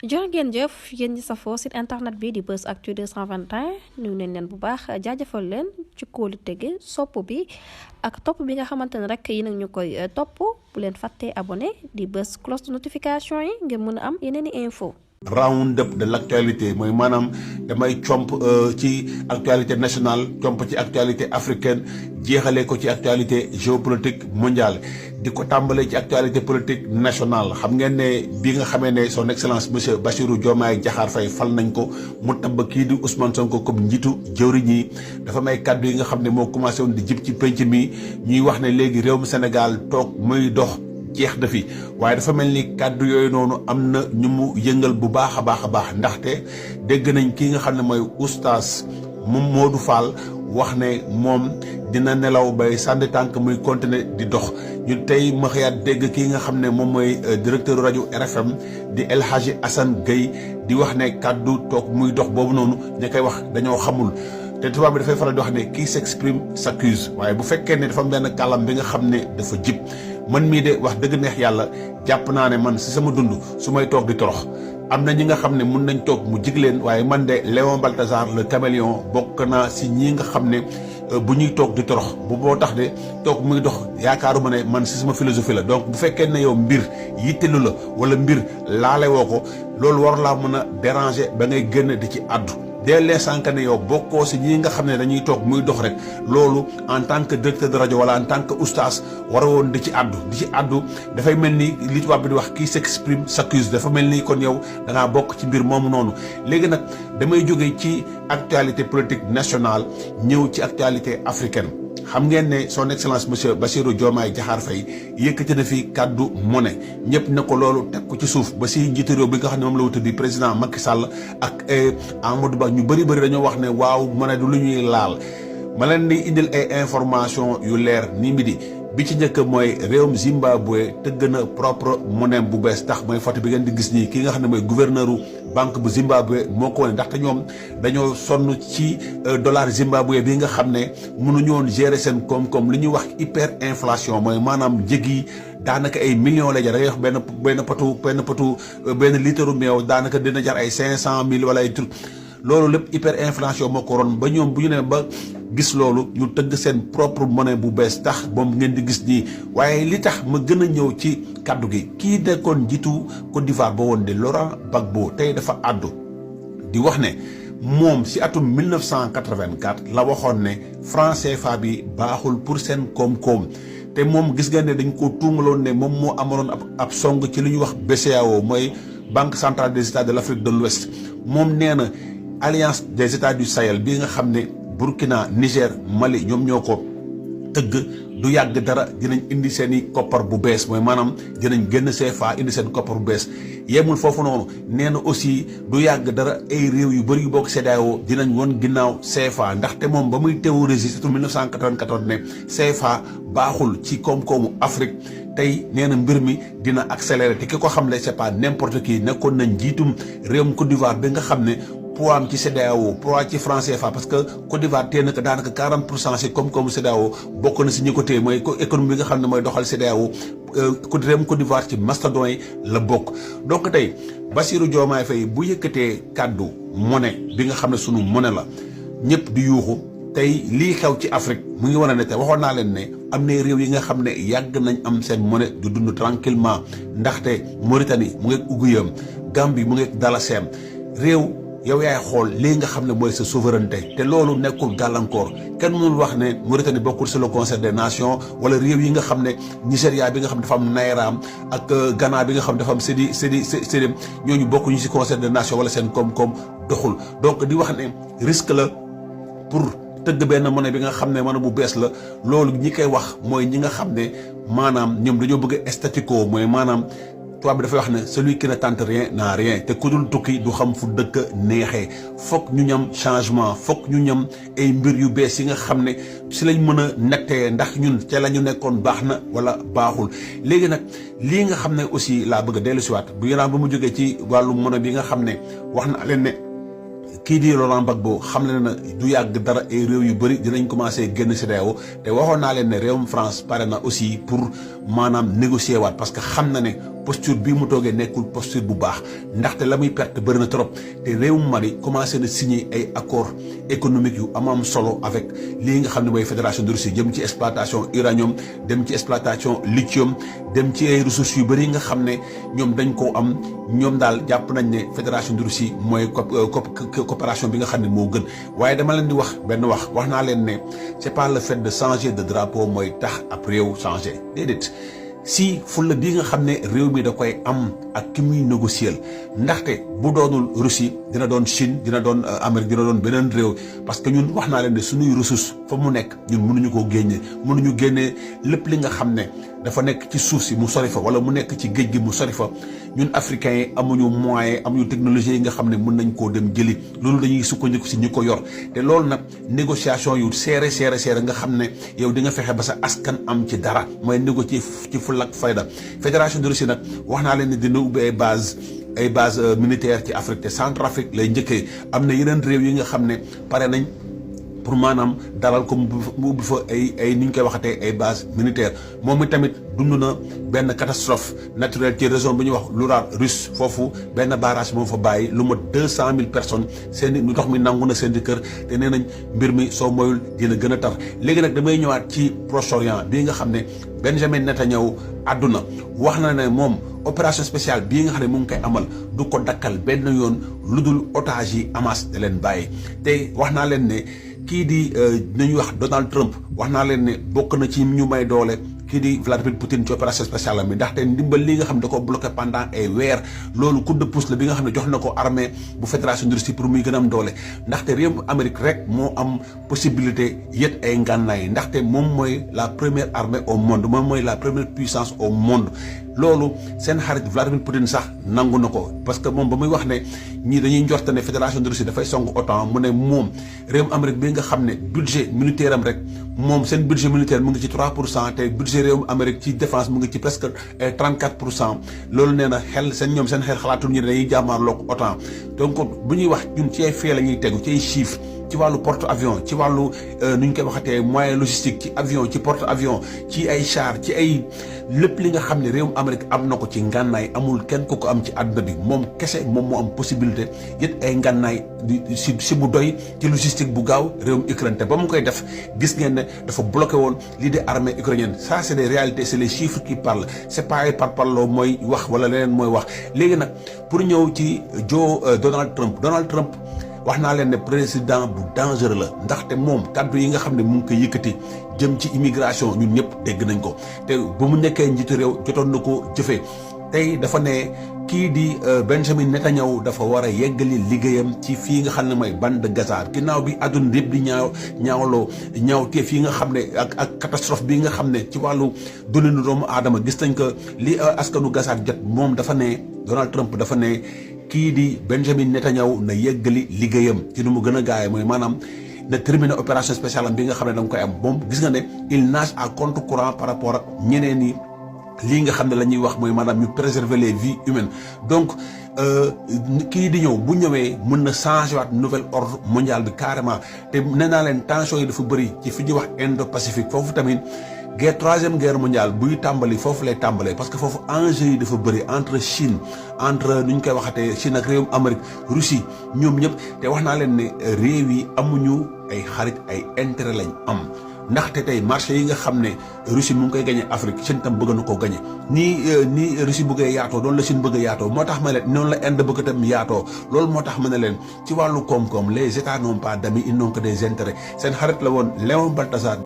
jërë ngeen jëf yéen ñi safoo site internet bi di Buzz Actu 221 nuyu nañ leen bu baax jaajëfal leen ci kóolu tege sopp bi ak topp bi nga xamante ne rek yi nag ñu koy topp bu leen fàttee abonné di bës cloche de notification yi ngeen mën a am yeneen i info round up de l'actualité mooy maanaam damay comp ci actualité nationale comp ci actualité africaine jeexalee ko ci actualité géopolitique mondiale di ko tàmbalee ci actualité politique nationale xam ngeen ne bi nga xamee ne son excellence monsieur Bassirou Diomaye Diakhar Faye fal nañ ko mu tabb kii di Ousmane Sonko comme njiitu jëwriñ yi dafa may kàddu yi nga xam ne moo commencé woon di jib ci penc mi ñuy wax ne léegi réewum Sénégal toog muy dox jeex na fi waaye dafa mel ni kàddu yooyu noonu am na ñu mu yëngal bu baax a baax ndaxte dégg nañ kii nga xam ne mooy oustaz moom Modou Fall wax ne moom dina nelaw bay sànni tànk muy continuer di dox ñu tey ma xëyaat dégg kii nga xam ne moom mooy directeur rajo RFM di El Hadji Assane Gueye di wax ne kàddu toog muy dox boobu noonu ña koy wax dañoo xamul te tubaab bi dafay faral di wax ne qui s'exprime s'accuse waaye bu fekkee ne dafa am benn kàllam bi nga xam ne dafa jib man mii de wax dëgg neex yàlla jàpp naa ne man si sama dund su may toog di torox am na ñi nga xam ne mun nañ toog mu jig leen waaye man de Léon Balthazar le caméléon bokk naa si ñi nga xam ne bu ñuy toog di torox bu boo tax de toog muy dox yaakaaruma ne man si sama philosophie la donc bu fekkee ne yow mbir yittelu la wala mbir laale woo ko loolu war laa mën a déranger ba ngay génn di ci àddu dès l'instant que ne yow bokkoo si ñi nga xam ne dañuy toog muy dox rek loolu en tant que directeur de rajo wala en tant que oustaz war a woon di ci àddu dafay mel ni li tubaab bi di wax qui s'exprime s'accuse dafa mel ni kon yow da ngaa bokk ci mbir moomu noonu léegi nag damay jóge ci actualité politique nationale ñëw ci actualité africaine xam ngeen ne son excellence monsieur Bassirou Diomaye Diakhar Faye yëkkati na fi kàddu monnaie ñëpp ne ko loolu teg ko ci suuf ba si njiitu réew bi nga xam ne moom la wutu di président Macky Sall ak Amadou Ba ñu bëri dañoo wax ne waaw monnaie du lu ñuy laal ma leen di indil ay information yu leer ni midi bi ci njëkk mooy réewum Zimbabwe tëgg na propre monnaie bu bees tax mooy photo bi ngeen di gis nii ki nga xam ne mooy gouverneuru banque bu Zimbabwe moo ko wane ndaxte ñoom dañoo sonn ci dollar Zimbabwe bi nga xam ne mënuñu woon gérer seen koom-koom li ñuy wax hyper inflation mooy maanaam njëg yi daanaka ay millions lay jar da ngay wax benn litre meew daanaka dina jar ay 500 000 wala ay truc loolu lépp hyper inflation moo ko ron ba ñoom bu ñu ne ba gis loolu ñu tëgg seen propre monnaie bu bees tax moom ngeen di gis nii waaye li tax ma gën a ñëw ci kaddu gi kii nekkoon njiitu Côte d'Ivoire ba woon de Laurent Gbagbo tey dafa àddu di wax ne moom si atum 1984 la waxoon ne franc CFA bi baaxul pour seen koom-koom te moom gis nga ne dañ ko tuumaloon ne moom moo amaloon ab song ci li ñuy wax BCEAO mooy Banque centrale des États de l'Afrique de l'Ouest moom nee na alliance des États du Sahel bi nga xam ne Burkina Niger Mali ñoom ñoo ko tëgg du yàgg dara dinañ indi seen i koppar bu bees mooy maanaam dinañ génn CFA indi seen koppar bu bees yemul foofu noonu nee na aussi du yàgg dara ay réew yu bëri yu bokk CEDEAO dinañ won ginnaaw CFA ndaxte moom ba muy théoriser surtout 1994 ne CFA baaxul ci koom-koomu Afrique tey nee na mbir mi dina accélérer te ki ko xam ne c'est pas n'importe qui nekkoon nañ njiitum réewum Côte d'Ivoire bi nga xam ne poids am ci CEDEAO poids ci franc CFA parce que Côte d'Ivoire téye na ko daanaka 40% ci koom-koomu CEDEAO bokk na si ñi ko téye mooy économie bi nga xam ne mooy doxal CEDEAO réewum Côte d'Ivoire ci mastodon yi la bokk. donc tey Bassirou Diomaye Faye bu yëkkatee kàddu monnaie bi nga xam ne sunu monnaie la ñëpp di yuuxu tey lii xew ci Afrique mu ngi wane ne te waxoon naa leen ne am na réew yi nga xam ne yàgg nañ am seen monnaie du dund tranquillement ndaxte Mauritanie mu ngi Ougouyeum Gambie mu ngi Dalaseem réew. yow yaay xool lii nga xam ne mooy sa souveraineté te loolu nekkul gàllankoor kenn mënul wax ne Mauritanie bokkul sur le concert des nations wala réew yi nga xam ne Nigéria bi nga xam dafa am Naira ak Ghana bi nga xam dafa am Sédi ñooñu bokkuñu ci concert des nations wala seen koom-koom doxul donc di wax ne risque la pour tëgg benn monnaie bi nga xam ne monnaie bu bees la loolu ñi koy wax mooy ñi nga xam ne maanaam ñoom dañoo bëgg statu quo mooy maanaam tubaab bi dafay wax ne celui qui ne tente rien n'a rien te ku dul tukki du xam fu dëkk neexee foog ñu ñam changement foog ñu ñam ay mbir yu bees yi nga xam ne si lañ mën a nettee ndax ñun ca la ñu nekkoon baax na wala baaxul léegi nag lii nga xam ne aussi laa bëgg a dellu siwaat bu yenaan ba mu jógee ci wàllu monnaie bi nga xam ne wax na leen ne kii di Laurent Gbagbo xam ne na du yàgg dara ay réew yu bëri dinañ commencé génn CEDEAO te waxoon naa leen ne réewum France pare na aussi pour maanaam négocier waat parce que xam na ne posture bii mu toogee nekkul posture bu baax ndaxte la muy perte bëri na trop te réewum Mali commencé na signer ay accords économiques yu am solo avec lii nga xam ne mooy fédération de Russie jëm ci exploitation uranium dem ci exploitation lithium dem ci ay ressources yu bëri nga xam ne ñoom dañ koo am ñoom daal jàpp nañ ne fédération de Russie mooy coopération bi nga xam ne moo gën waaye dama leen di wax wax naa leen ne c'est pas le fait de changer de drapeau mooy tax ab réew changer déedéet si fulla bi nga xam ne réew mi da koy am ak ki muy négocier ndaxte bu doonul Russie dina doon Chine dina doon Amérique dina doon beneen réew parce que ñun wax naa leen ne suñuy ressource fa mu nekk ñun mënuñu koo génne mënuñu génnee lépp li nga xam ne dafa nekk ci suuf si mu sori fa wala mu nekk ci géej gi mu sori fa ñun africains yi amuñu moyen amuñu technologie yi nga xam ne mën nañ koo dem jëli loolu dañuy sukkandiku si ñi ko yor te loolu nag négociation yu seere nga xam ne yow di nga fexe ba sa askan am ci dara mooy négocier ci fulla ak fayda fédération de Russie nag wax naa leen ne dina ubbi ay base militaire ci Afrique te Centrafrique lay njëkkee am na yeneen réew yi nga xam ne pare nañ pour maanaam dalal ko mu ubbi fa ay ni ñu koy waxatee ay base militaire moom mi tamit dund na benn catastrophe naturelle ci région bi ñuy wax l'Oural russe foofu benn barrage moo fa bàyyi lu ma 200 000 personnes seen i ndox mi nangu na seen di kër te nee nañ mbir mi soo moyul dina gën a tar léegi nag damay ñëwaat ci Proche-Orient bii nga xam ne Benjamin Netanyahu àdduna wax na ne moom opération spéciale bii nga xam ne mu ngi koy amal du ko dakkal benn yoon lu dul otage yi Hamas da leen bàyyi te wax naa leen ne kii di nañuy wax Donald Trump wax naa leen ne bokk na ci ñu may doole kii di Vladimir Poutine ci opération spéciale bi ndaxte ndimbal li nga xam ne da ko bloqué pendant ay weer loolu coup de pouce la bi nga xam ne jox na ko armée bu fédération de Russie pour muy gën a am doole ndaxte réew Amérique rek moo am possibilité yët ay ngànnaay ndaxte moom mooy la première armée au monde moom mooy la première puissance au monde loolu seen xarit Vladimir Poutine sax nangu na ko parce que moom ba muy wax ne ñii dañuy njort ne fédération de Russie dafay song OTAN mu ne moom réewum Amérique bi nga xam ne budget militaire am rek moom seen budget militaire mu ngi ci 3% te budget réewum Amérique ci défense mu ngi ci presque 34% loolu nee na seen xel xalaatul ñu ne dañuy jàmmaarloog OTAN donc bu ñuy wax ñun ci ay fee la ñuy tegu ci ay chiffres ci wàllu porte avion ci wàllu nu ñu koy waxatee moyen logistique ci avion ci porte avion ci ay char ci ay lépp li nga xam ne réewum Amérique am na ko ci ngànnaay amul kenn ku ko am ci àdduna bi moom kese moom moo am possibilité yët ay ngànnaay si bu doy ci logistique bu gaaw réewum Ukraine te ba mu koy def gis ngeen ne dafa bloqué woon lii de armée ukrainienne ça c'est des réalités c'est les chiffres qui parlent c'est pas ay parparloo mooy wax wala leneen mooy wax léegi nag pour ñëw ci Donald Trump wax naa leen ne président bu dangereux la ndaxte moom kaddu yi nga xam ne mu ngi koy yëkkati jëm ci immigration ñun ñëpp dégg nañ ko te bu mu nekkee njiitu réew jotoon na ko jëfee tey dafa ne kii di Benjamin Netanyahu dafa war a yeggali liggéeyam ci fii nga xam ne mooy bande de Gaza ginnaaw bi àdduna yëpp di ñaawteef yi nga xam ne ak catastrophe bi nga xam ne ci wàllu dundinu doomu aadama gis nañ ko li askanu Gaza jot moom dafa ne Donald Trump dafa ne kii di Benjamin Netanyahu na yeggali liggéeyam ci nu mu gën a gaawee mooy maanaam na terminer opération spéciale am bi nga xam ne da nga koy am moom gis nga ne il nage à contre-courant par rapport ak ñeneen ñi lii nga xam ne la ñuy wax mooy maanaam ñu préserver les vies humaines donc kii di ñëw bu ñëwee mën na changer waat nouvel ordre mondial bi carrément te nee naa leen tension yi dafa bëri ci fi ñuy wax Indo-Pacifique foofu tamit troisième guerre mondiale buy tàmbali foofu lay tàmbalee parce que foofu enjeu yi dafa bëri entre Chine entre nu ñu koy waxatee Chine ak réewum Amérique Russie ñoom ñëpp te wax naa leen ne réew yi amuñu ay xarit ay intérêt lañ am ndaxte tey marché yi nga xam ne Russie mu ngi koy gagné Afrique Chine tam bëgg na koo gagné nii Russie bëggee yaatoo doonu la Chine bëgg a yaatoo moo tax ma ne noonu la Inde bëgg tam yaatoo loolu moo tax ma ne leen ci wàllu koom-koom les états n'ont pas d'amis ils n'ont que des intérêts seen xarit la woon Léon Balthazar